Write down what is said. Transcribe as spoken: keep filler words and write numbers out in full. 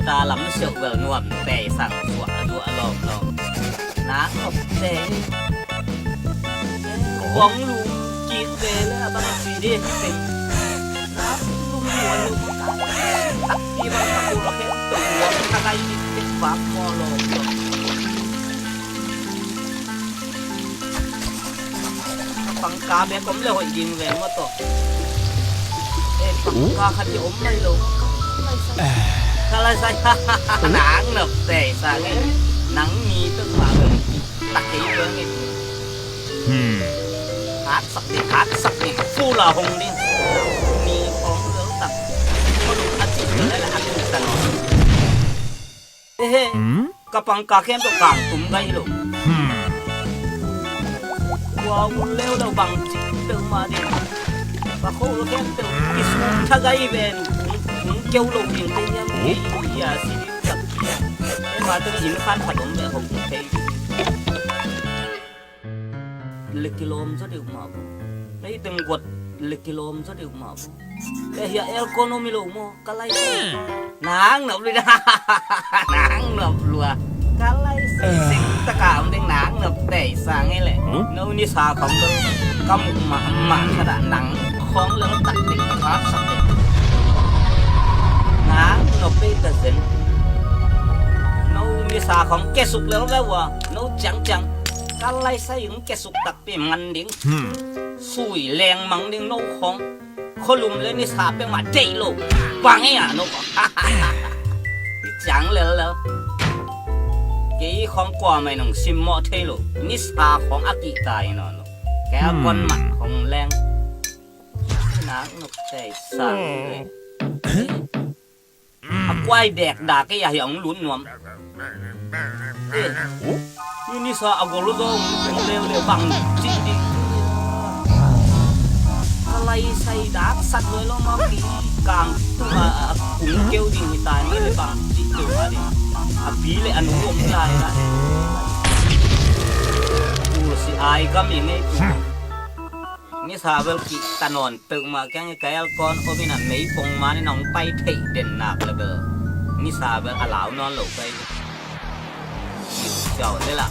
Ta lam siau bel nuam tei sang zuah zuah lawm lawm. Nak nop tei. Kong lum kik ve le a bang si de hi tei. Nak lum nuam lum. Hi bang ka kul khen tuam ka kai ni tei bak maw lawm lawm. Pangka bek om le hoih ding ve maw tawh. Eh, pangka khat hi om lai lo. Ka lai sai. Nang nop tei sa nge. Nang mi tuk ma ve. Tak kei ve nge. Hmm. Hat sak ding, hat sak ding. Fu la hong ding. Ni hong lo tak. Ko lu a cik le la a cik ta no. Eh, eh. Hmm? Ka pangka khen tawh kang tum gai lo. Hmm. Kua un leu lo bang cik peuhmah ding. Ka kho lo khen teuh kisum tha gai ven. Kung keu lo ding te hiam kei ia si ding tak. Ema teng in khan khat om ve hong thei. Le kilawm zaw deuh mah bo. Hei teng guat le kilawm zaw deuh mah bo. Le hia aircon om hi lo maw? Ka lai nang nop lua. Nang nop lua. Ka lai sing taka om ding nang nop tei sang hi le. Huh? No nisa khawng lo. Ka muk mah mah kha dah nang khawng lo tak ding kha sak ding. Nang nop bei ta zen. No nisa khawng kesuk lel ve ua. No ciang ciang. Ka lai sai ung kesuk tak pi man ding. Hmm. Sui leng mang ding no khawng. Kholum le nisa pek mah deih lo. Bang e a no khawng. I ciang lel lel. Kei khawng kua mai nong sim mawh thei lo. Nisa khawng a kihta i no no. Kei a kon mah khawng leng. Nak nuk tei sang le. A kuai dek dak ei a hi a hong lut nuam. Eh, ni nisa a gol zaw hong leu le bang cih ding. Ka lai sai dak sat loi lo mau ki kang tu a kung keu ding hi tai ma le bang cih tu ma ding. A pi le a nu om lai la. Tu si ai gam i ngei tu. Nisa bel kih ta nawn peuhmah kiang i ka aircon om in a meipong man in a hong pai theih den nak le bel nisa bel a lau nawn lo kai. Siau le lah